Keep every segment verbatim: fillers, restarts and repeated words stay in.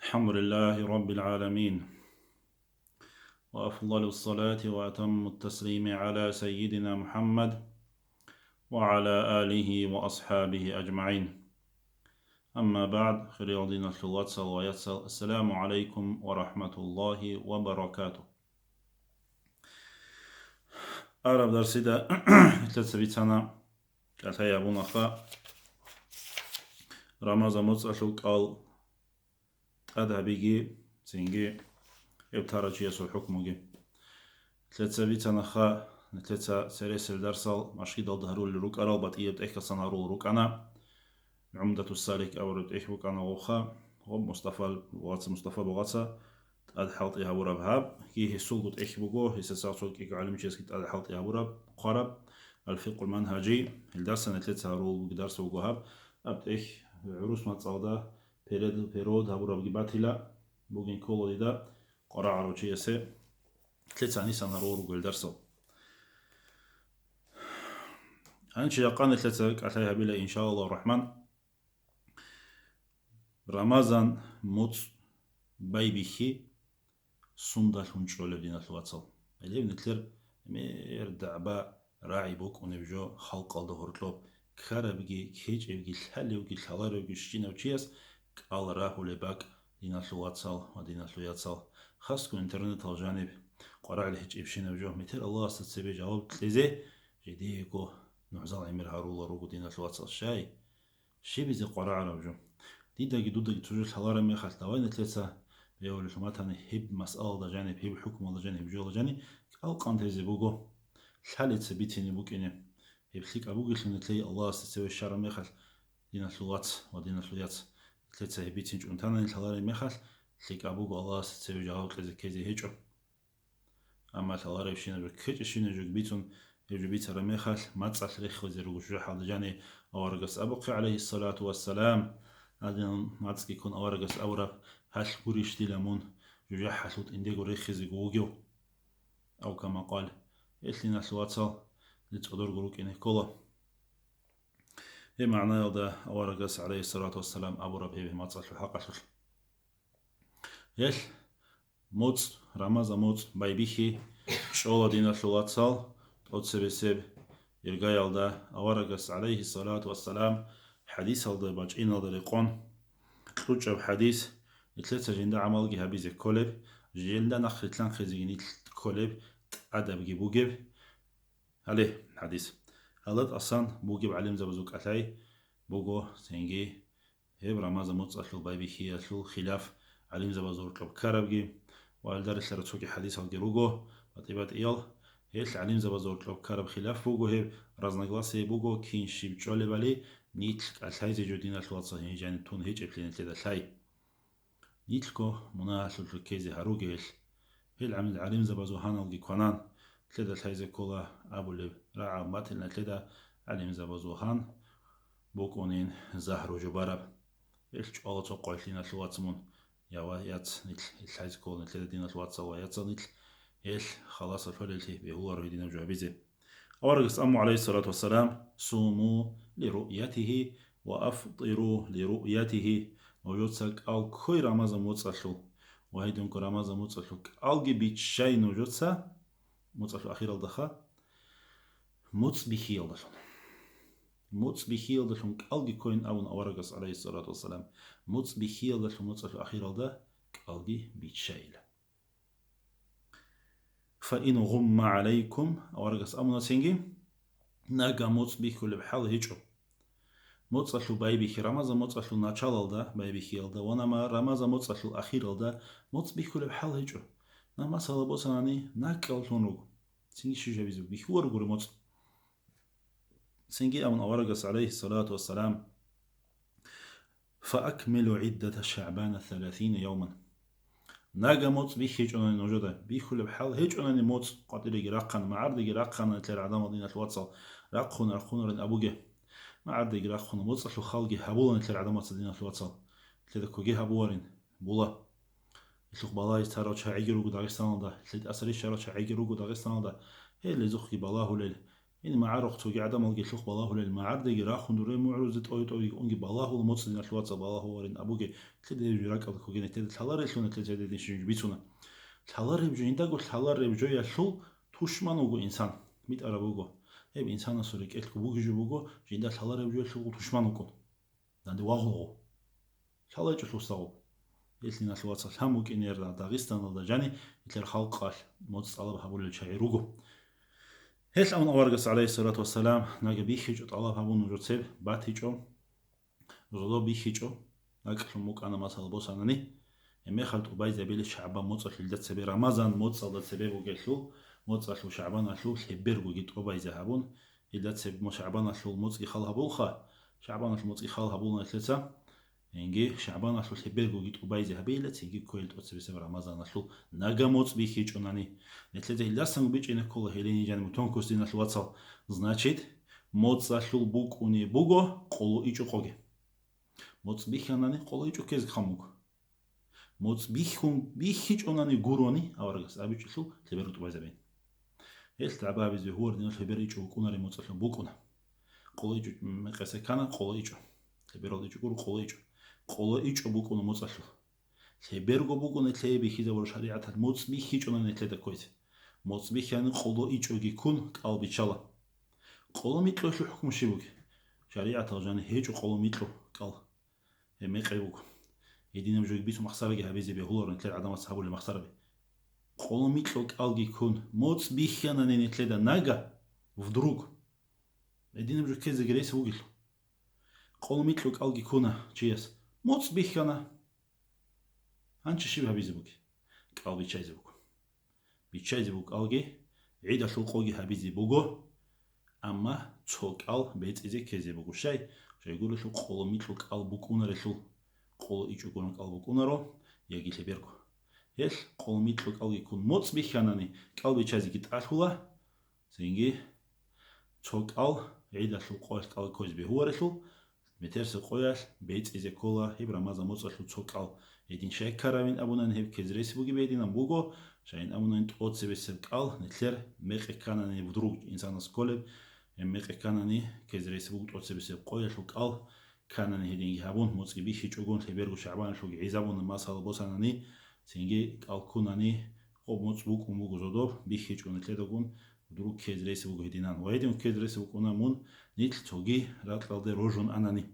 الحمد لله رب العالمين. وأفضل الصلاة وأتم التسليم على سيدنا محمد وعلى آله وأصحابه أجمعين. أما بعد، хириял диналъул вацал ва яцал, ассаламу гӀалайкум ва рахӀматуллагьи ва баракатугь. Араб дарсида нилъеца бицана, кӀалъай гьабунаха, Рамазан моцӀалъул кӀал тӀад гьабиги, цинги гьеб тарав чиясул хӀукмуги. Нилъеца бицанаха, нилъеца цересел дарсал машгидалда гьарулел рукӀарал, батӀияб тӀехьасан гьарулел рукӀана. ГӀумдатус-салик абураб тӀехь букӀана гъоха, гъоб Мустафа, Мустафа бугъаца тӀад хӀалтӀи гьабураб гьаб, гьесулго тӀехь буго, гьесдаса цо кӀиго гӀалимчиясги тӀад хӀалтӀи гьабураб, хъвараб, Ал-Фикъул Манхажи, гьелдаса нилъеца гьарулел дарс буго гьаб, гьаб тӀехь гӀурус мацӀалда перед-, перевод гьабурабги батила, бугин ккола дида къварагӀарав чиясе, нилъеца гьанисан гьарулел руго гьел дарсал. Гьанже жакъа нилъеца кӀалъай гьабила, иншааллагьу рахӀман. Рамазан моцӀ байбихьи сундалъун чӀолеб, диналъул вацал? Гьелев нилъер мер дагӀба рагӀи букӀунеб жо халкъалда гьоркьоб, ккарабги, ккечӀебги, лъалевги, лъаларевги щинав чияс кӀал рагьулеб бакӀ, диналъул вацал ва диналъул яцал. Хасго интернетал жаниб къварагӀел гьечӀебщинаб жо, метер Аллагьасда цебе жаваб кьезе жидеего нугӀзал гӀемер гьарулел руго, диналъул вацал. Щай? Щибизе къварагӀараб жо? Дидаги дудаги цо жо лъалараб мехалъ, давай нилъеца бегьулелъул матани гьеб масъалалда жаниб, гьеб хӀукмалда жаниб, гьеб жоялда жаниб кӀал къантезе буго, лъалеца бицине букӀине. Гьеб лъикӀаб бугелъул нилъее Аллагьасда цеве щвараб мехалъ, диналъул вац ва диналъул яц, нилъеца гьеб бицин чӀунтанани лъалареб мехалъ, лъикӀаб буго Аллагьасда цеве жаваб кьезе ккезе гьечӀо. Амма лъаларебщинаб жо, ккечӀебщинаб жо бицун, гьеб жо бицараб мехалъ, мацӀалъ рехизе руго чӀужугӀалда жаниб аварагас абухъе, гӀалайгьиссалату вассалам, гьадинаб мацӀги ккун аварагас абураб: «Гьалъ гурищ дила мун жужахӀалъул тӀиндего рехизего вугев?» Ав кама къал, гьелъ, диналъул вацал, цӀодорго рукӀине ккола. Гьеб магӀнаялда аварагас, гӀалайгьиссалату вассалам, абураб гьеб мацӀалъул хӀакъалъулъ. Гьелъ моцӀ, Рамазан моцӀ байбихьи чӀола, диналъул вацал, тӀоцебесеб иргаялда аварагас, гӀалайгьиссалату вассалам, хӀадисалда бачӀиналда рекъон, кьучӀаб хӀадис, нилъеца жинда гӀамалги гьабизе кколеб, жинда нахърилълъанхъизеги нилъ кколеб тӀадабги бугеб. Гьале хӀадис. Гьалда тӀасан бугеб гӀалимзабазул кӀалъай буго, цинги гьеб Рамазан моцӀалъул байбихьиялъул хилаф гӀалимзабазул гьоркьоб ккарабги ва гьелда релълъараб цоги хӀадисалги руго, батӀи-батӀиял. Гьелъ гӀалимзабазул гьоркьоб ккараб хилаф буго гьеб, разногласие буго, кин щиб чӀолебали, нилъ кӀалъайзе жо, диналъул вацал, гьениб жаниб тун гьечӀеблъи нилъеда лъай. Нилъго мунагьалъулъ ккезе гьаруге гьелъ. Гьел гӀамил гӀалимзабазул гьаналги кванан, нилъеда лъайзе ккола абулеб рагӀаб батил, нилъеда гӀалимзабазул гьан букӀунин загьру жубараб. Гьелъ чӀвала цо къоялъ, диналъул вац, мун, я ва яц, нилъ лъайзе ккола нилъеда, диналъул вацал ва яцал, нилъ гьелъ халасалъулеллъи бегьуларо гьединаб жо гьабизе. Аварагас аму, гӀалайгьиссалату вассалам: «Суму лируъятигьи ва афтиру лируъятигьи». Нужеца кӀал ккой Рамазан моцӀалъул ва гьединго Рамазан моцӀалъул кӀалги биччай нужеца, моцӀалъул ахиралдаха, моцӀ бихьиялдалъун. МоцӀ бихьиялдалъун кӀалги ккойин абун аварагас, гӀалайгьиссалату вассалам, моцӀ бихьиялдалъун моцӀалъул ахиралда кӀалги биччайила. «Фаин гъумма гӀалайкум», аварагас амуна цинги, нага моцӀ бихьулеб хӀал гьечӀо. МоцӀалъул байбихьи, Рамазан моцӀалъул началалда, байбихьиялда, ва нама-, Рамазан моцӀалъул ахиралда моцӀ бихьулеб хӀал гьечӀо. Намаз гьала босанани, накӀкӀаллъун руго. Цинги щиб жабизе бихьуларо гури моцӀ. Цинги абун аварагас, гӀалайгьиссалату вассалам: «Фаакмилу гӀиддата ШагӀбана саласина явман». Нага моцӀ бихьичӀонани нужеда, бихьулеб хӀал гьечӀонани моцӀ, къватӀиреги рахъана, магӀардеги рахъана нилъер гӀадамал, диналъул вацал, рахъун-рахъунарин абуге. МагӀардеги рахъуна, моцӀалъул халги гьабула нилъер гӀадамаца, диналъул вацал. Нилъеда ккоги гьабуарин, була. Гьелъухъ балагьиз тарал чагӀиги руго Дагъистаналда, гьелъ тӀасарищ гьарал чагӀиги руго Дагъистаналда, гьел гьезухъги балагьулел, МагӀарухъ цоги гӀадамалги лъухъ балагьулел, магӀардеги рахун дуре мугӀрузе тӀой-тӀойги унги балагьула, моцӀ диналъ вацал балагьуларин абуге, лъеде гьев ракӀалде ккогин, лъеде лъаларелъун, лъеде дин щиб бицуна. Лъалареб жо, жиндаго лъалареб жоялъул тушман вуго инсан, битӀараб буго. Гьеб инсанасул рекӀелъго бугеб жо буго, жинда лъалареб жоялъул тушман вукӀун. Данде вагъулгъу. ЛъалайчӀо лъусагъу. Гьелъиналъ вацал гьан букӀинер Дагъистаналда жани, гьелъер халкъалъ моцӀ тӀалаб гьабулел чагӀи руго. Гьелъ амун аварагас, гӀалайгьиссалату вассалам, нага бихьичӀо, тӀалаб гьабун нужецеб батичӀо, зодо бихьичӀо, ракӀлъун букӀана масала босанани, гьеб мехалъ тӀубайзе гьабилеб ШагӀбан моцӀалъ, гьелда цебе Рамазан моцӀалда цебе бугелъул, моцӀалъул ШагӀбаналъул лъебергоги тӀубайзе гьабун, гьелда цебе мо ШагӀбаналъул моцӀги хал гьабулха, ШагӀбаналъул моцӀги хал гьабулна нилъеца, гьенги ШагӀбаналъул лъебергоги тӀубайзе гьабейила, цинги ккойил тӀоцебесеб Рамазаналъул нага моцӀ бихьичӀонани. Нилъеца гьелдасан бичӀчӀине ккола гьелин жаниб тонкость, диналъ вацал. Значит, моцӀалъул букӀуни буго къоло ичӀо къоги. МоцӀ бихьанани къоло ичӀо ккезе хъан буго. МоцӀ бихьун, бихьичӀонани гурони, аварагас абичӀелъул лъеберго тӀубайзабин. Гьелъ дагӀба гьабизе гьуар диналъ лъебер ичӀо букӀунари моцӀалъул букӀуна. Къоло ичӀо мекъесе ккана, къоло ичӀо. Лъеберал ичӀо гуро, къоло ичӀо. Къоло ичӀо букӀуна моцӀалъул. Лъеберго буго нилъее бихьизабураб шаригӀаталъ моцӀ бихьичӀонани нилъеда ккойзе. МоцӀ бихьани къоло ичӀоги ккун кӀал биччала. Къоло микьоялъул хӀукму щиб бугеб? ШаригӀаталъ жани гьечӀо къоло микьо кӀал. Гьеб мекъи буго. Гьединаб жоги бицун махсараги гьабизе бегьуларо нилъер гӀадамаца гьабулеб махсараби. Къоло микьо кӀалги ккун, моцӀ бихьанани нилъеда нага, вдруг. Гьединаб жо ккезеги рес вугелъул. Къоло микьо кӀалги ккуна чияс. МоцӀ бихьана. Гьанчи щиб гьабизе буги? КӀал биччайзе буго. Биччайзе буго кӀалги, гӀидалъул къоги гьабизе буго, амма цо кӀал бецӀизе ккезе буго. Щай? Щайгурелъул къоло микьо кӀал букӀунарелъул, къоло ичӀо гурони кӀал букӀунаро, яги лъеберго. Гьелъ къоло микьо кӀалги ккун моцӀ бихьанани, кӀал биччайзеги тӀалъула, цинги цо кӀал гӀидалъул къоялъ кӀал ккозе бегьуларелъул, метерса къоялъ бецӀизе ккола гьеб Рамазан моцӀалъул цо кӀал. Гьедин щай ккаравин абунани, гьеб ккезе рес бугеб гьединаб буго, щайин абунани тӀоцебесеб кӀал нилъер мекъи кканани, вдруг инсанас кколеб, гьеб мекъи кканани ккезе рес буго тӀоцебесеб къоялъул кӀал кканани, гьединги гьабун, моцӀги бихьичӀогун, лъеберго ШагӀбаналъулги гӀезабуна масала босанани, цинги кӀал ккунани, къо моцӀ букӀун буго зодоб, бихьичӀо нилъедагун, вдруг ккезе рес буго гьединан. Ва гьедин ккезе рес букӀуна мун нилъ цоги ракьалде рожун анани.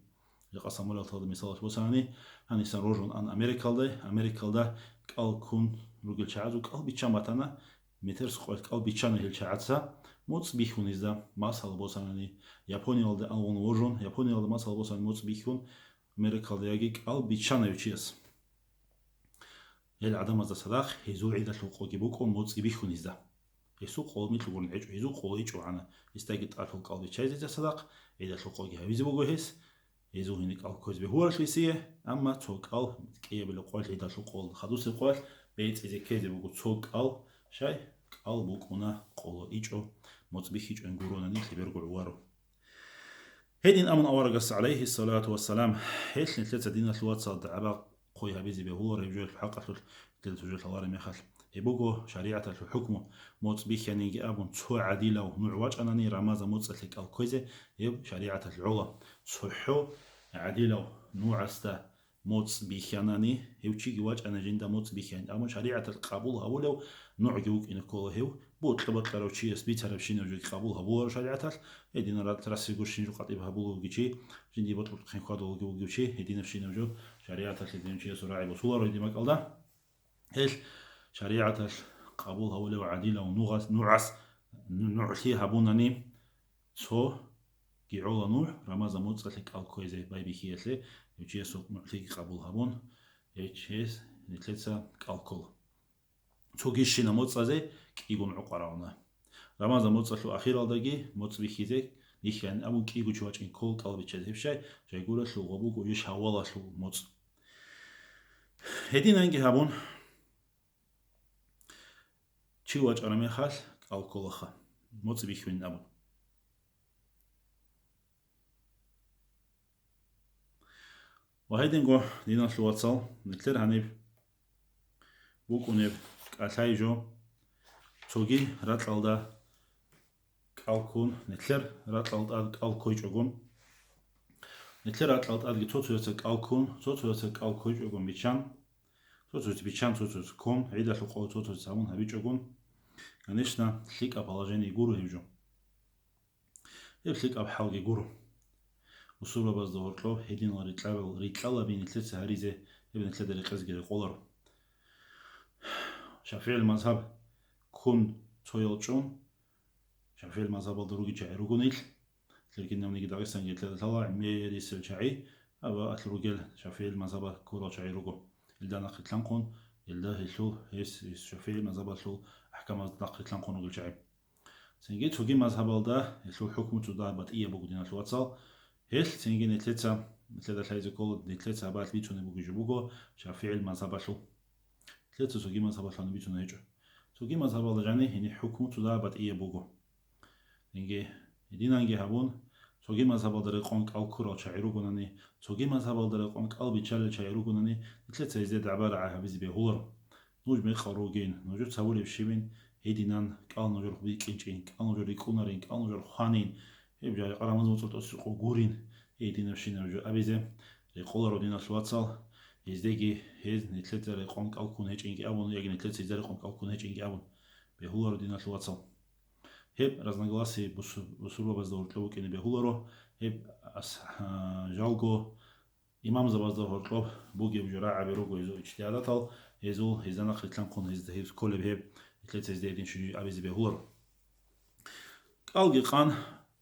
Жакъа самолеталда мисалалъ босанани, гьанисан рожун ан Америкалда, Америкалда кӀал ккун ругел чагӀазул кӀал биччан батана, метерс къоялъ кӀал биччана гьел чагӀаца, моцӀ бихьун гьезда, масала босанани, Япониялда алгъун вожун, Япониялда масала босанани моцӀ бихьун, Америкалда яги кӀал биччана гьев чияс. Гьел гӀадамазда цадахъ гьезул гӀидалъул къоги букӀун моцӀги бихьун гьезда. Гьесул къоло микьо гурони гьечӀо, гьезул къоло ичӀо гьана. Гьесдаги тӀалъул кӀал биччайзе цадахъ, гӀидалъул къоги гьабизе буго гьес. Гьезул гьениб кӀал ккозе бегьуларелъул гьесие, амма цо кӀал кӀиябилеб къоялъ, гӀидалъул къоялъ, хадусеб къоялъ бецӀизе ккезе буго цо кӀал, щай кӀал букӀуна къоло ичӀо, моцӀ бихьичӀони гуронани лъеберго гӀуваро. Гьедин абун аварагас, гӀалайгьиссалату вассалам, гьелъ нилъеца, диналъул вацал, дагӀба хъвай гьабизе бегьуларо гьеб жоялъул хӀакъалъулъ, нилъеда цо жо лъалареб мехалъ. Гьеб буго шаригӀаталъул хӀукму, моцӀ бихьанинги абун, цо гӀадилав нугӀ вачӀанани Рамазан моцӀалъе кӀал кквезе, гьеб шаригӀаталъ гӀола. ЦохӀо гӀадилав нугӀасда моцӀ бихьанани, гьев чиги вачӀана жинда моцӀ бихьанин, амма шаригӀаталъ къабул гьабулев нугӀги вукӀине ккола гьев, бокьа-бокьарав чияс бицарабщинаб жоги къабул гьабуларо шаригӀаталъ, гьединал рат-, расигурщин жо къватӀиб гьабулев вугев чи, жиндие бокьухъен хьвадулев вугев чи, гьединабщинаб жо шаригӀаталъ гьединав чиясул рагӀи босуларо гьедин бакӀалда. Гьелъ шаригӀаталъ къабул гьавулев гӀадилав нугъас-, нугӀас, ну-, нугӀлъи гьабунани, цо гигӀола нугӀ Рамазан моцӀалъе кӀал кквезе байбихьиялъе, гьев чиясул нугӀлъиги къабул гьабун, гьев чияс нилъеца кӀал ккола. Цогищина моцӀазе кӀигун гӀукъаравна. Рамазан моцӀалъул ахиралдаги моцӀ бихьизе бихьани абун кӀиго чи вачӀин ккола кӀал биччазе. Гьеб щай? Жайгуралъул гъо буго иш гьавалалъул моцӀ. Гьединанги гьабун, чи вачӀараб мехалъ кӀал кколаха, моцӀ бихьунин абун. Ва гьединго, диналъул вацал, нилъер гьаниб букӀунеб кӀалъай жо, цоги ракьалда кӀал ккун, нилъер ракьал тӀад кӀал ккойчӀогун, нилъер ракьал тӀадги цо-цояца кӀал ккун, цо-цояца кӀал ккойчӀогун биччан, цо-цояца биччан, цо-цояца ккун, гӀидалъул къо цо-цояца гьабун гьабичӀогун, конечно, лъикӀаб положение гуро гьеб жо. Гьеб лъикӀаб хӀалги гуро. Бусурбабазда гьоркьоб гьединал рикьабал, рикьалаби нилъеца гьаризе, гьеб нилъеда рекъезги рекъоларо. ШафигӀил мазгьаб ккун цоял чӀун, ШафигӀил мазгьабалда ругел чагӀи руго нилъ. Лъиргьинавниги Дагъистанги нилъеда лъала гӀемерисел чагӀи, аба алъ ругел ШафигӀил мазгьаба ккурал чагӀи руго. Илда нахъе лъанхъун, илда гьелъул, гьес, гьес ШафигӀил мазгьабалъул ахӀкамазда нахъе лъанхъун ругел чагӀи. Цинги цоги мазгьабалда гьелъул хӀукму цо дагьаб батӀияб буго, диналъул вацал. Гьелъ цинги нилъеца, нилъеда лъайзе ккола, нилъеца гьабалъ бицунеб бугеб жо буго ШафигӀил мазгьабалъул. Нилъеца цоги мазгьабалъ гьаниб бицунеб гьечӀо. Цоги мазгьабалда жани гьениб хӀукму цо дагьаб батӀияб буго. Цинги гьединанги гьабун, цоги мазгьабалда рекъон кӀал ккурал чагӀи ругонани, цоги мазгьабалда рекъон кӀал биччалел чагӀи ругонани, нилъеца гьезде дагӀба-рагӀи гьабизе бегьуларо. Нуж мекъал ругин, нужеца гьабулеб щибин, гьединан, кӀал нужер бикӀинчӀин, кӀал нужер рикӀкӀунарин, кӀал нужер хванин, гьеб жо гӀарамаз муцӀал тӀосизе къо гурин, гьединабщинаб жо абизе рекъоларо, диналъул вацал, гьездеги гьез нилъеца рекъон кӀал ккун гьечӀинги абун, яги нилъеца гьезда рекъон кӀал ккун гьечӀинги абун бегьуларо, диналъул вацал. Гьеб разногласие бусу-, бусурбабазда гьоркьоб букӀине бегьуларо, гьеб ас-, а, жалго имамзабазда гьоркьоб бугеб жо рагӀаби руго гьезул ижтигьадатал, гьезул гьезда нахъе лъанхъун гьезда гьеб кколеб гьеб, нилъеца гьезда гьедин щиб абизе бегьуларо. КӀалги къан,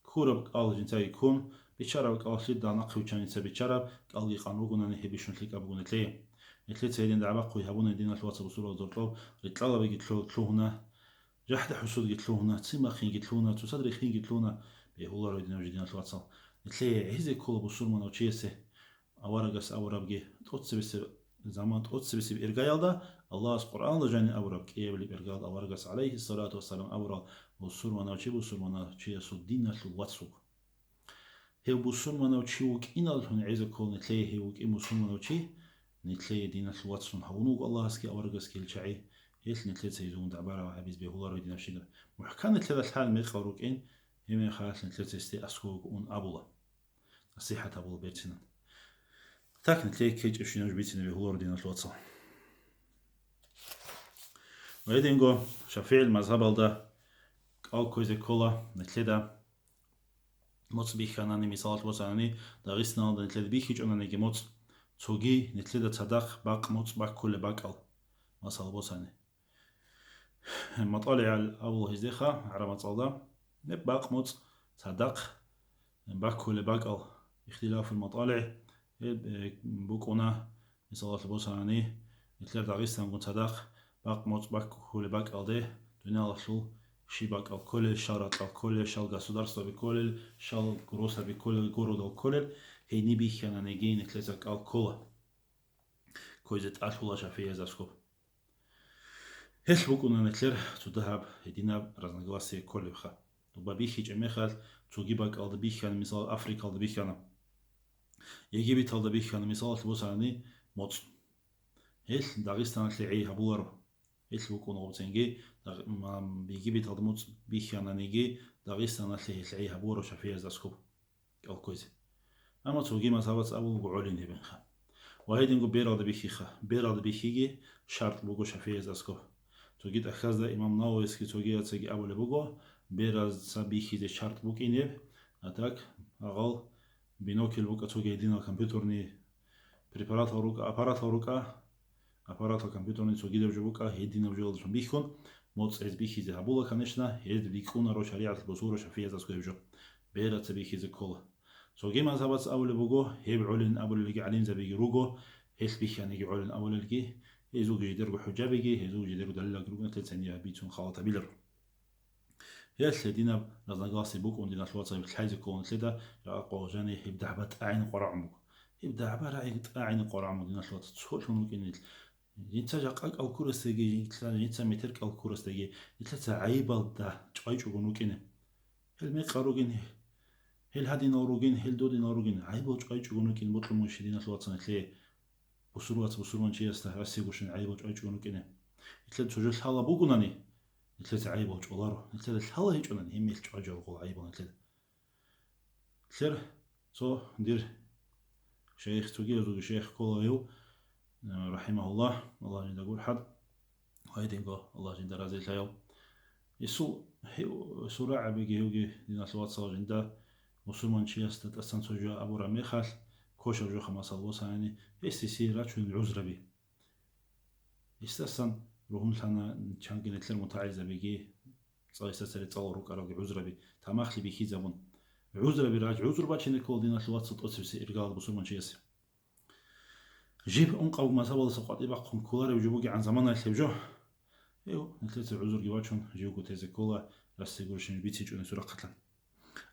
ккураб кӀал жинцаги ккун, биччараб кӀал лъида нахъе виччаница биччараб кӀалги къан ругонани, гьеб бищун лъикӀаб буго нилъее. Нилъеца гьедин дагӀба-хъуй гьабуна, диналъул вацал, бусурбабазда гьоркьоб, рикьалабиги лъу-, лъугьуна, жахӀда-хӀусудги лъугьуна, ццин бахинги лъугьуна, цоцазда рихинги лъугьуна, бегьуларо гьединаб жо, диналъул вацал. Нилъее гӀезеккола бусурманав чиясе аварагас аварабги, тӀоцебесеб заман, тӀоцебесеб иргаялда Аллагьас Къуръаналда жаниб абураб, кӀиабилеб иргаялда аварагас, гӀалайгьиссалату вассалам, абурал: «Бусурманав чи бусурманав чиясул диналъул вацлъун». Гьев бусурманав чи вукӀиналлъун гӀезеккола нилъее гьев вукӀин бусурманав чи, нилъее диналъул вацлъун гьавун вуго Аллагьасги аварагасги гьел чагӀи, гьелъ нилъеца гьезул дагӀба-рагӀи гьабизе бегьуларо гьединабщинаб. МухӀкан нилъеда лъал мекъал рукӀин, гьеб мехалъ нилъеца гьесде аскӀовеги ун абула. НасихӀат гьабула берцинан. Так, нилъее ккечӀебщинаб жо бицине бегьуларо, диналъул вацал. Ва гьединго ШафигӀил мазгьабалда кӀал кквезе ккола нилъеда моцӀ бихьанани, мисалалъ босанани, Дагъистаналда нилъеда бихьичӀонаниги моцӀ, цоги нилъеда цадахъ бакъ моцӀ баккулеб бакӀал, масала босани. МатӀалигӀал абула гьездеха гӀараб мацӀалда. Гьеб бакъ моцӀ цадахъ баккулеб бакӀал, ихтилафул матӀалигӀ, гьеб, э, букӀуна, мисалалъ босани, нилъер Дагъистангун цадахъ бакъ моцӀ баккулеб бакӀалде, дуниялалъул щиб бакӀал кколел, щал ракьал кколел, щал государстваби кколел, щал гроссаби кколел, городал кколел, гьениб бихьананиги нилъеца кӀал ккола. Кквезе тӀалъула шафигӀияз аскӀоб. Гьелъ букӀуна нилъер цо дагьаб гьединаб разногласие кколебха. Доба бихьичӀеб мехалъ, цоги бакӀалда бихьана, мисал, Африкалда бихьана, Египеталда бихьана, мисалалъ босани, моцӀ. Гьелъ Дагъистаналъе гӀей гьабуларо. Гьелъ букӀуна гъубцинги, Дагъ-, ма-, Египеталда моцӀ бихьананиги, Дагъистаналъе гьелъ гӀей гьабуларо шафигӀияз аскӀоб кӀал кквезе. Амма цоги мазгьабац абулеб буго гӀолин гьебинха. Ва гьединго бералда бихьиха. Бералда бихьиги шартӀ буго шафигӀияз аскӀоб. Цоги тӀахьазда имам Нававиясги цогияцаги абулеб буго, беразда бихьизе шартӀ букӀинеб, а так, агъал, бинокль букӀа, цоги гьединал компьютерный препаратал рукӀа, аппаратал рукӀа, аппаратал компьютерный цогидаб жо букӀа, гьединаб жоялдалъун бихьун, моцӀ гьез бихьизе гьабула, конечно, гьез бикӀунаро шаригӀаталъ босуро шафигӀияз аскӀоб гьеб жо. Бераца бихьизе ккола. Цоги мазгьабац абулеб буго, гьеб гӀолин абулелги гӀалимзабиги руго, гьелъ бихьаниги гӀолин абулелги, гьезулги жидерго хӀужабиги, гьезулги жидерго далилалги ругони, нилъеца гьениб бицун халатабиларо. Гьелъ гьединаб разногласие букӀун, диналъул вацал, гьеб лъайзе кколаан нилъеда, жакъа къо жани гьеб дагӀба тӀагӀине къварагӀун буго. Гьеб дагӀба рагӀи тӀагӀине къварагӀун буго, диналъул вацал, цолъун вукӀин нилъ. Жинца жакъа кӀал ккурасдаги, жинца, жинца метер кӀал ккурасдаги, нилъеца гӀайибалда чӀвайчӀогун вукӀине. Гьел мекъал ругин, гьел гьадинал ругин, гьел додинал ругин, гӀайибал чӀвайчӀогун вукӀин бокьун бугищ, диналъул вацал, нилъее. Бусурбац бусурбанчиясда гьасие гущин гӀайибал чӀвайчӀун рукӀине. Нилъер цо жо лъала бугунани, Нилъеца гӀайибал чӀоларо. Нилъеда лъала гьечӀонан гьеб мехалъ чӀвазе рукӀуна гӀайибал нилъеда. Нилъер цо дир шейх, цогиязулги шейх ккола гьев, э, рахӀимагьуллагь, Аллагь жинда гурхӀад, гьединго Аллагь жинда разилъаяв. Гьесул гьев, гьесул рагӀабиги гьевги, диналъул вацал, жинда мусулманчиясда тӀасан цо жо абураб мехалъ, кошаб жоха масал босанани, гьесие рачунел гӀузраби. Гьесдасан ругьунлъана чанги нилъер мутагӀилзабиги, цӀакъ гьесда цере цӀалул рукӀаралги гӀузраби, тамахлъи бихьизабун. ГӀузраби рач, гӀузру бачине ккола, диналъул вацал, тӀоцебесеб иргалъ бусурманчиясе. Жиб ункъаб мазгьабалдаса къватӀиб бахъун кколареб жо бугегӀан заманаялъ гьеб жо. Гьев, нилъеца гӀузруги бачун, живго тезе ккола, расси гурищ бицичӀони сурахъалъан.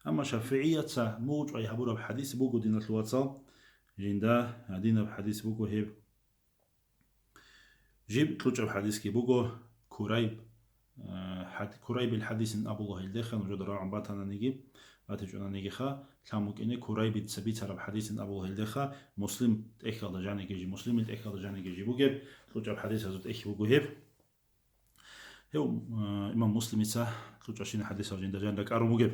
Амма ШафигӀияца мугъчӀвай гьабураб хӀадис буго, диналъул вацал, жинда гьадинаб хӀадис буго гьеб. Жиб кьучӀаб хӀадисги буго, Курайб, э, хӀад-, Курайбил хӀадисин абула гьелдеха, нужеда рагӀун батананиги, батичӀонанигиха, лъан букӀине Курайбица бицараб хӀадисин абула гьелдеха, Муслим тӀехьалда жаниги жи, Муслимил тӀехьалда жаниги жи бугеб, кьучӀаб хӀадисазул тӀехь буго гьеб. Гьев, э, имам Муслимица кьучӀащина хӀадисал жинда жанра кӀарун бугеб.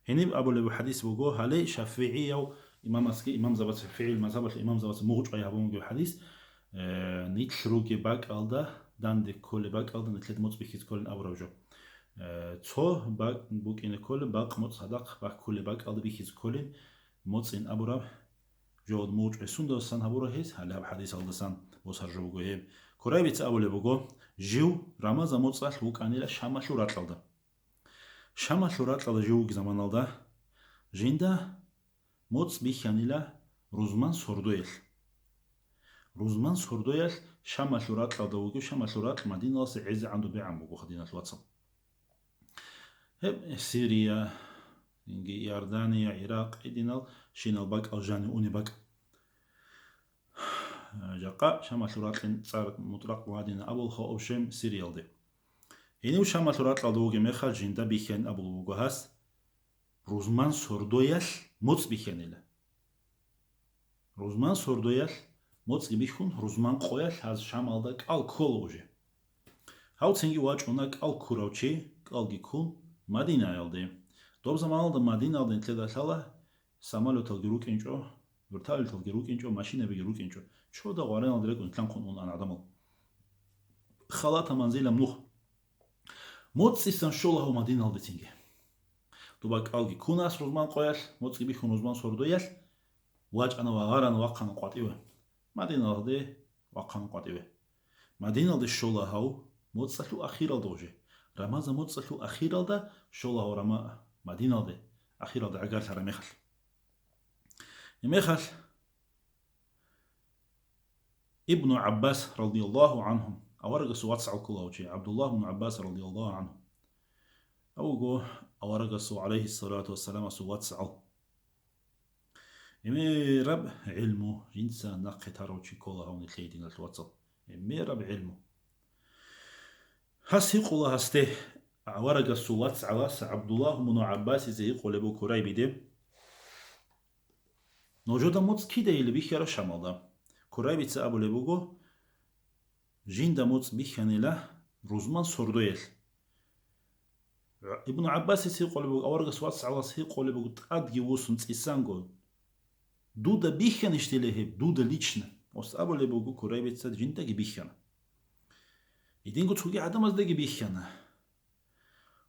Гьениб абулеб хӀадис буго, гьале ШафигӀияв имамасги, имамзабаца, ШафигӀил мазгьабалъ имамзабаца мугъчӀвай гьабун бугеб хӀадис, э, нилъ ругеб бакӀалда, данде кколеб бакӀалда нилъеда моцӀ бихьизе кколин абураб жо. Э, цо бакӀ букӀине кколеб, бакъ моцӀ гьадахъ баккулеб бакӀалда бихьизе кколин моцӀин абураб жо мугъчӀвай сундасан гьабура гьес, гьале гьаб хӀадисалдасан босар жо буго гьеб. Курайбица абулеб буго, жив Рамазан моцӀалъ вукӀанила Шамалъул ракьалда. Шамалъул ракьалда жив вугеб заманалда, жинда моцӀ бихьанила рузман сордоялъ. Рузман сордоялъ Шамалъул ракьалда вугев, Шамалъул ракь Мадиналаса гӀезегӀан добегӀан бугоха, диналъул вацал. Гьеб Сирия, инги Иордания, Иракъ, гьединал щинал бакӀал жанив унеб бакӀ. Жакъа Шамалъул ракьин цӀар мутӀракъ гьадина абулха, общем, Сириялде. Гьенив Шамалъул ракьалда вугеб мехалъ жинда бихьанин абулеб буго гьас, рузман сордоялъ моцӀ бихьанила. Рузман сордоялъ моцӀги бихьун, рузман къоялъ гьаз Шамалда кӀал ккола уже. Гьав цинги вачӀуна кӀал ккурав чи, кӀалги ккун, Мадинаялде. Доб заманалда Мадиналда нилъеда лъала самолеталги рукӀинчӀо, вертолеталги рукӀинчӀо, машинабиги рукӀинчӀо. Чода гъвареналда рекӀун лъанхъун ун ан гӀадамал. Халата манзилаб нух. МоцӀисан щола гьав Мадиналде цинги. Дуба кӀалги ккуна гьас рузман къоялъ, моцӀги бихьун рузман сордоялъ, вачӀана ва гъарана вахъана къватӀиве. Мадиналде вахъана къватӀиве. Мадиналде щола гьав моцӀалъул ахиралда уже. Рамазан моцӀалъул ахиралда щола гьав Рама-, Мадиналде, ахиралда гӀагарлъараб мехалъ. Гьеб мехалъ Ибну ГӀаббас радияллагьу гӀанху, аварагасул вацгӀал ккола гьав чи, ГӀабдуллагь ибн ГӀаббас радияллагьу гӀанху. Гьав вуго аварагасул, гӀалайгьиссалату вассаламасул, вацгӀал. Гьемераб гӀилму жинца нахъе тарав чи ккола гьав нилъее, диналъул вацал. Гьемераб гӀилму. Гьас гьикъула гьасде, аварагасул вацгӀалас ГӀабдуллагь ибн ГӀаббасица гьикъулеб буго Курайбиде: «Нужеда моцӀ кидайила бихьараб Шамалда?» Курайбица абулеб буго: «Жинда моцӀ бихьанила рузман сордоялъ». Ибн ГӀаббасица гьикъулеб буго, аварагасул вацгӀалас гьикъулеб буго, тӀадги вуссун цӀисанго: «Дуда бихьанищ дила гьеб, дуда лично?» Ос абулеб буго Курайбица: «Жиндаги бихьана. Гьединго цоги гӀадамаздаги бихьана.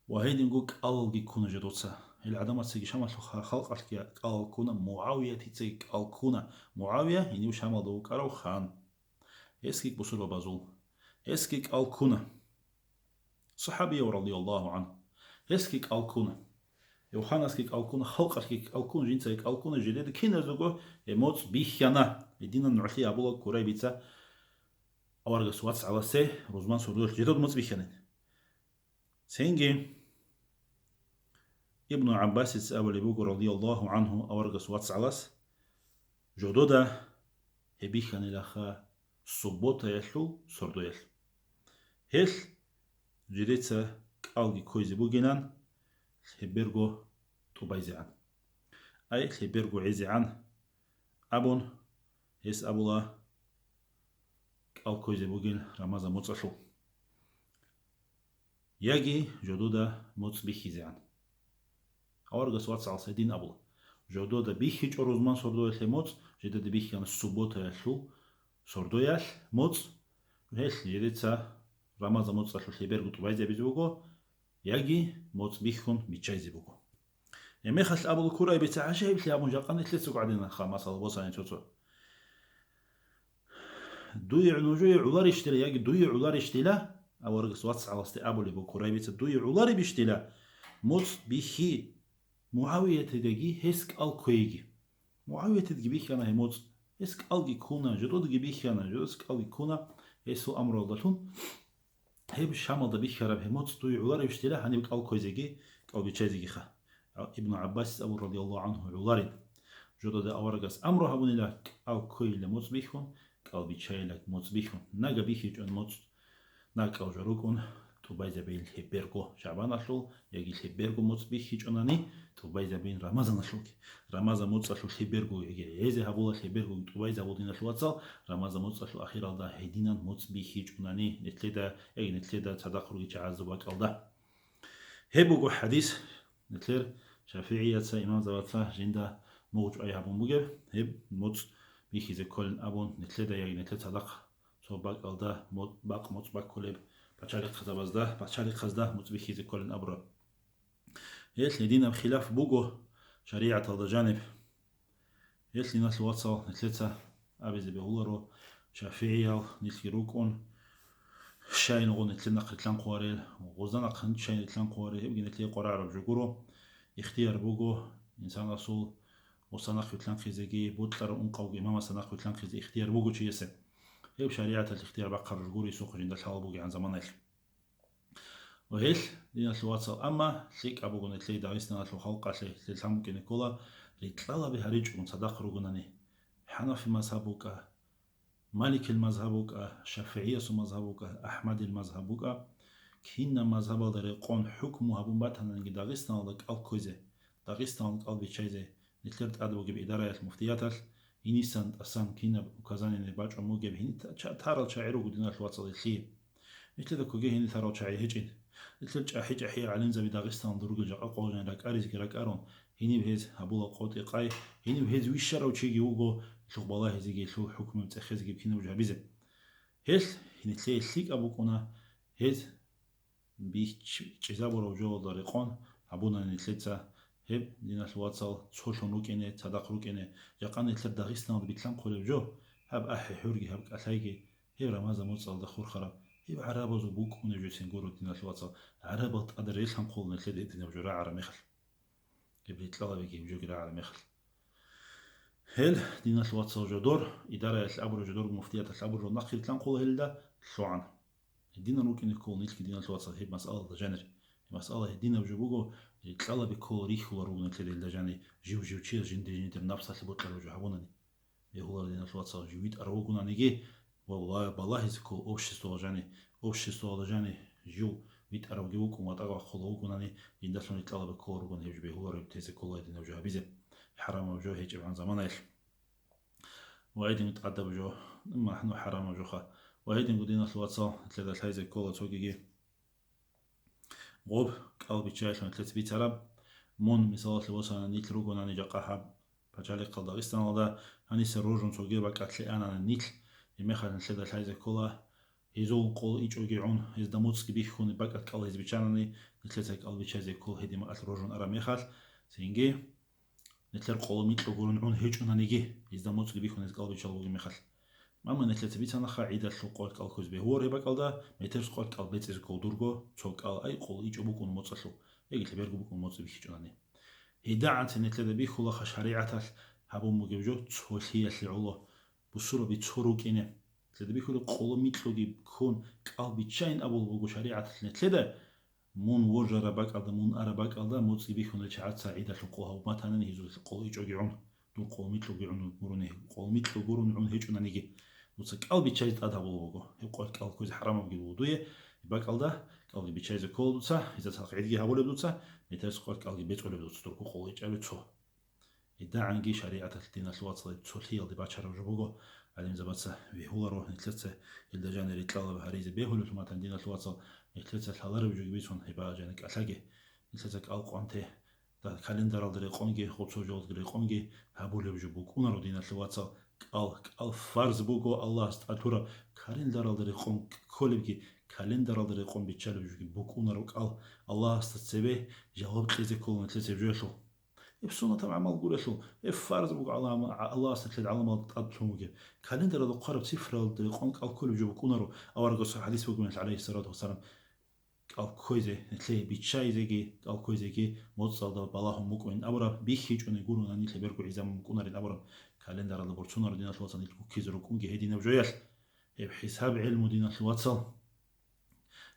Ва гьединго кӀалалги ккуна жидеца. Гьел гӀадамацаги Шамалъул ха-, халкъалъги кӀалал ккуна, МугӀавиятицаги кӀал ккуна». МугӀавия гьенив Шамалда вукӀарав хан. Гьесги бусурбабазул. Гьесги кӀал ккуна. СахӀабияв радияллагьу гӀанху. Гьесги кӀал ккуна. Гьев ханасги кӀал ккуна, халкъалъги кӀал ккуна, жинцаги кӀал ккуна, жидеда киназдаго гьеб моцӀ бихьана. Гьединан нугӀлъи абула Курайбица аварагасул вацгӀаласе рузман сордоялъ жидеда моцӀ бихьанин. Цинги Ибну ГӀаббасица абулеб буго, радияллагьу гӀанху, аварагасул вацгӀалас: «Жодода гьеб бихьанилаха субботаялъул сордоялъ. Гьелъ жидеца кӀалги ккойзе бугилан, лъеберго тӀубайзегӀан. Ай, лъеберго гӀезегӀан», — абун, гьес абула, кӀал ккойзе бугин Рамазан моцӀалъул. яги жодода моцӀ бихьизегӀан. Аварагас вацгӀалас гьедин абула: жодода бихьичӀо рузман сордоялъе моцӀ, жидеда бихьана субботаялъул сордоялъ моцӀ, гьелъ жидеца рамазан моцӀалъул лъеберго тӀубайзе гьабизе буго, яги моцӀ бихьун биччайзе буго. Гьебмехалъ абула Курайбица гӀажаиблъи абун жакъа нилъецаго гӀадинаха масала босани цо-цо. Дуе нужее гӀоларищ дила яги дуе гӀоларищ дила, аварагас вацгӀаласде абулеб буго Курайбица, дуе гӀоларебищ дила моцӀ бихьи МугӀавиятидаги гьес кӀал кквейги. МугӀавиятидги бихьана гьеб моцӀ, гьес кӀалги ккуна, жододаги бихьана, жодоца кӀалги ккуна, гьесул амруялдалъун. Гьеб Шамалда бихьараб гьеб моцӀ дуе гӀоларебищ дила гьаниб кӀал кквезеги, кӀал биччайзегиха? Ибну ГӀаббасица абур, радияллагьу гӀангьу, гӀоларин. Жодада аварагас амру гьабунила кӀал кквейила моцӀ бихьун, кӀал биччайила моцӀ бихьун. Нага бихьичӀон моцӀ, накӀкӀал жо рукӀун, тӀубайзабейин лъеберго ШагӀбаналъул, яги лъеберго моцӀ бихьичӀонани, тӀубайзабейин Рамазаналъулги. Рамазан моцӀалъул лъеберго яги гӀезе гьабула, лъеберго тӀубайзабул, диналъул вацал, Рамазан моцӀалъул ахиралда гьединан моцӀ бихьичӀунани, нилъеда, яги нилъеда цадахъ ругел чагӀазул бакӀалда. Гьеб буго хӀадис, нилъер ШафигӀияца, имамзабаца жинда мугъчӀвай гьабун бугеб, гьеб моцӀ бихьизе кколин абун, нилъеда яги нилъер цадахъ цо бакӀалда мо-, бакъ моцӀ баккулеб пачалихъазабазда, пачалихъазда моцӀ бихьизе кколин абураб. Гьелъ гьединаб хилаф буго шаригӀаталда жаниб. Гьелъ, диналъул вацал, нилъеца абизе бегьуларо, шафигӀиял нилъги рукӀун, щай нугъун нилъер нахъ рилълъан хъуварел, гъозда нахъ щай рилълъан хъуварел, гьебги нилъее къваригӀараб жо гуро. Ихтияр буго инсанасул гъоса нахъ вилълъанхъизеги, бокьарав ункъавго имамасда нахъ вилълъанхъизе ихтияр буго чиясе. Гьеб шаригӀаталъ ихтияр бахъараб жо гуро, гьесухъ жинда лъала бугегӀан заманаялъ. Ва гьелъ, диналъул вацал, амма лъикӀаб буго нилъее Дагъистаналъул халкъалъе, лъелъан букӀине ккола, рикьалаби гьаричӀогун цадахъ ругонани, хӀанафи мазгьаб букӀа, Маликил мазгьаб букӀа, ШафигӀиясул мазгьаб букӀа, АхӀмадил мазгьаб букӀа, кинаб мазгьабалда рекъон хӀукму гьабун батананиги Дагъистаналда кӀал кквезе, Дагъистаналда кӀал биччайзе, нилъер тӀад бугеб идараялъ, муфтияталъ, гьенисан тӀасан кинаб указание бачӀун бугеб, гьени та-, ча-, тарал чагӀи руго, диналъул вацал, гьелъие. Нилъеда ккоге гьени тарал чагӀи гьечӀин. Нилъер чӀахӀи-чӀахӀиял гӀалимзаби Дагъистаналда ругел жакъа къо жанир ракӀаризеги ракӀарун, гьениб гьез гьабула къотӀи-къай, гьениб гьез вищарав чиги вуго, лъугъ балагьизеги, лъугъ хӀукму цӀехезеги кинаб жо гьабизе. Гьелъ нилъее лъикӀаб букӀуна гьез бихч-, чӀезабурав жоялда рекъон гьабуна нилъеца гьеб, диналъул вацал, цолъун рукӀине, цадахъ рукӀине, жакъа нилъер Дагъистаналда билълъанхъулеб жо, гьаб ахӀи-хӀурги, гьаб кӀалъайги, гьеб Рамазан моцӀалда хурхараб, гьеб гӀарабазул букӀунеб жо цин гуро, диналъул вацал, гӀарабал тӀаде релъанхъула нилъеда гьединаб жо рагӀараб мехалъ. Гьеб рикьалабиги гьеб жоги рагӀараб мехалъ. Гьел, диналъул вацал, жодор, идараялъ абураб жодор, муфтияталъ абураб жо нахъ рилълъанхъула гьелда лъугӀан. Гьединан рукӀине ккола нилъги, диналъул вацал, гьеб масъалалда жанир. Гьеб масъала гьединаб жо буго, рикьалаби ккола рихьулар руго нилъеда гьелда жанир, жив-жив чияс жинди-жиндир напсалъе бокьараб жо гьабунани. Бегьулар, диналъул вацал, жив витӀарав вугонаниги, ва ва-, балагьизе ккола обществоялда жанир, обществоялда жанир жив витӀаравги вукӀун, ватӀа вахъула вугонани, диндалъун рикьалаби ккола ругони, гьеб жо бегьулареб тезе ккола гьединаб жо гьабизе, хӀарамаб жо гьечӀебгӀан заманаялъ. Ва гьедин тӀадаб жо, махӀну хӀарамаб жоха. Ва гьединго, диналъул вацал, нилъеда лъайзе ккола цогиги. Гъоб кӀал биччаялъун нилъеца бицараб. Мун, мисалалъе босани, нилъ ругонани жакъа гьаб пачалихъал Дагъистаналда, гьаниса рожун цоги бакӀалъе анани нилъ, гьебмехалъ нилъеда лъайзе ккола, гьезул къол ичӀоги гӀун, гьезда моцӀги бихьун, бакӀалъ кӀал гьез биччанани, нилъеца кӀал биччайзе ккола гьедин бакӀалъ рожун араб мехалъ, цинги нилъер къоло микьго гурун гӀун гьечӀонаниги, гьезда моцӀги бихьун гьез кӀал биччал бугеб мехалъ. Амма нилъеца бицанаха, гӀидалъул къваркьал ккозе бегьулар гьеб бакӀалда, метерс къваркьал бецӀизе ккол дурго, цо кӀал, ай, къоло ичӀо букӀун моцӀалъул, яги лъеберго букӀун моцӀи бихьичӀонани. ГьедагӀанцин нилъеда бихьулаха шаригӀаталъ гьабун бугеб жо цолъиялъе гӀоло, бусурбаби цо рукӀине. Нилъеда бихьулеб къоло микьгоги ккун кӀал биччайин абулеб буго шаригӀаталъ нилъеда, мун вожараб бакӀалда, мун араб бакӀалда моцӀи бихьунел чагӀаца гӀидалъул къо гьабун батанани гьезул къоло ичӀоги гӀун, дун къоло микьгоги гӀун гурони, къоло микьго гурун гӀун гьечӀонаниги. Дуца кӀал биччайзе тӀад гьабулеб буго. Гьеб къваркьал ккозе хӀарамабги буго дуе, гьеб бакӀалда кӀалги биччайзе ккола дуца, гьезда цадахъ гӀидги гьабулеб дуца, метерс къваркьалги бецӀулеб дуца, дурго къоло ичӀаби цо. ГьедагӀанги шаригӀаталъ, диналъул вацал, цолъиялде бачараб жо буго, гӀалимзабаца вегьуларо, нилъеца гьелда жанир рикьалаби гьаризе бегьулеб, хӀурматан диналъул вацал, нилъеца лъалареб жоги бицун, гьеб жанир кӀалъаги, нилъеца кӀал къванте, да, календаралда рекъонги, гъоб цо жоялда рекъонги гьабулеб жо букӀунаро, диналъул вацал, кӀал, кӀал фарз буго Аллагьас тӀад лъураб, календаралда рекъон кколебги, календаралда рекъон биччалеб жоги букӀунаро кӀал, Аллагьасда цебе жаваб кьезе ккола нилъеца гьеб жоялъул. Гьеб суннатаб гӀамал гурелъул, гьеб фарз буго гӀалам-, Аллагьас нилъер гӀаламалда тӀад лъун бугеб. Календаралда хъвараб цифраялда рекъон кӀал кколеб жо букӀунаро, аварагасул хӀадис буго, гӀалайгьиссалату вассалам, кӀал кквезе, нилъее биччайзеги, кӀал кквезеги моцӀалда балагьун букӀунин абураб, бихьичӀони гурони нилъ гьеб бергу гӀезабун букӀунарин абураб, календаралда борцунарин, диналъул вацал, нилъ гуккизе рукӀунги гьединаб жоялъ. Гьеб хӀисаб гӀелму, диналъул вацал.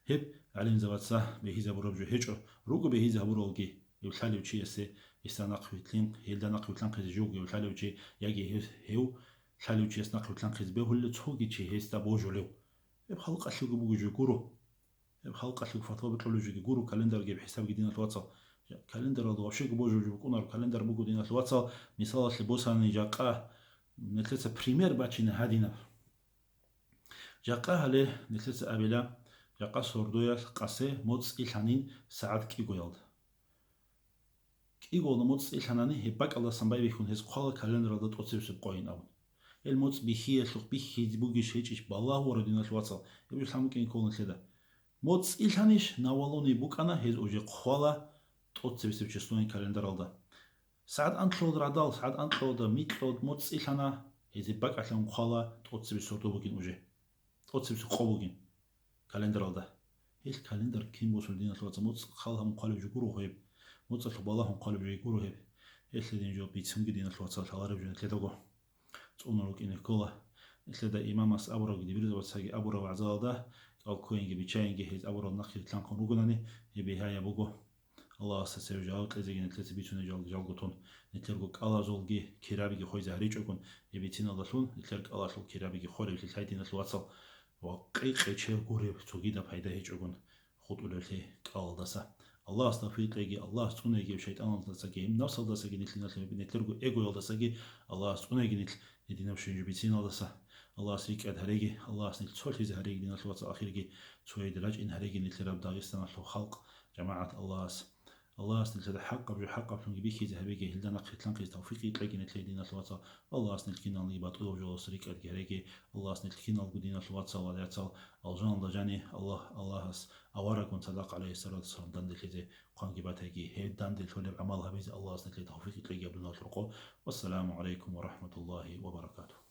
Гьеб гӀалимзабаца бегьизабураб жо гьечӀо, руго бегьизе гьабуралги, гьев лъалев чиясе гьесда нахъ вилълъин, гьелда нахъ вилълъанхъизе живго гьев лъалев чи, яги гьев, гьев лъалев чияс нахъ вилълъанхъизе бегьулев цоги чи гьесда божулев. Гьеб халкъалъего буго жо гуро. Гьеб халкъалъего фатва бикьулев жоги гуро, календарги гьеб хӀисабги, диналъул вацал. Календаралда вообще божулев жо букӀунаро, календар буго, диналъул вацал, мисалалъе босани жакъа, нилъеца пример бачине гьадинаб. Жакъа гьале нилъеца абила, жакъа сордоялъ къасе моцӀ цӀилъанин сагӀат кӀигоялда. КӀигоялда моцӀ цӀилъанани, гьеб бакӀалдасан байбихьун гьез хъвала календаралда тӀоцебесеб къойин абун. Гьел моцӀ бихьиялъухъ бихьизе бугищ гьечӀищ балагьура, диналъул вацал, гьеб жо лъан букӀине ккола нилъеда. МоцӀ цӀилъанищ, навалуни букӀана, гьез уже хъвала тӀоцебесеб числоян календаралда. СагӀат анкьалда радал, сагӀат анкьалда, микьалда моцӀ цӀилъана, гьезие бакӀалъан хъвала тӀоцебесеб сордо бугин уже. ТӀоцебесеб къо бугин календаралда. Гьел календар кин босун, диналъул вацал, моцӀ хал гьабун хъвалеб жо гуро гьеб. МоцӀалъухъ балагьун хъвалеб жо гуро гьеб. Гьелъ гьедин жо бицунги, диналъул вацал, лъалареб жо нилъедаго цӀунулукӀине ккола. Нилъеда имамас абурабги, дибирзабацаги абураб вагӀзаялда, кӀал кквеинги биччаинги гьез абурал нахъе рилълъанхъун ругонани, гьеб бигьаяб буго. Аллагьасда цеве жаваб кьезеги нилъеца бицунеб жал-, жалго тун, нилъерго кӀалазулги кирабиги хвезе гьаричӀогун, гьеб бициналдалъун нилъер кӀалалъул кирабиги хваревлъи лъай, диналъул вацал, ва къи-къечев гуреб цогидаб пайда гьечӀогун хутӀулевлъи кӀалалдаса. Аллагьас тавфикъ кьеги, Аллагьас цӀунеги, шайтӀаналдасаги, гьеб напсалдасаги, нилъ-, нилъ-, нилъерго эгоялдасаги Аллагьас цӀунеги нилъ гьединаб щинаб жо бициналдаса. Аллагьас рикӀкӀад гьареги, Аллагьас нилъ цолъизе гьареги, диналъул вацал, ахирги цояде рачӀин гьареги нилъераб Дагъистаналъул халкъ, жамагӀат Аллагьас. Аллагьас нилъеда хӀакъаб жо хӀакъаблъунги бихьизе гьабеги, гьелда нахъе рилълъанхъизе тавфикъ кьеги нилъее, диналъул вацал. Аллагьас нилъ киналги батӀулаб жоялдаса рикӀкӀадги гьареги, Аллагьас нилъ киналго, диналъул вацал ва яцал, алжаналда жани, Аллагь, Аллагьас аварагун цадахъ, гӀалайгьиссалату вассалам, данделъизе хъванги батайги, гьеб данделъулеб гӀамал гьабизе Аллагьас нилъее тавфикъ кьеги абуналъул къо. Вассаламу гӀалайкум ва рахӀматуллагьи ва баракатугь.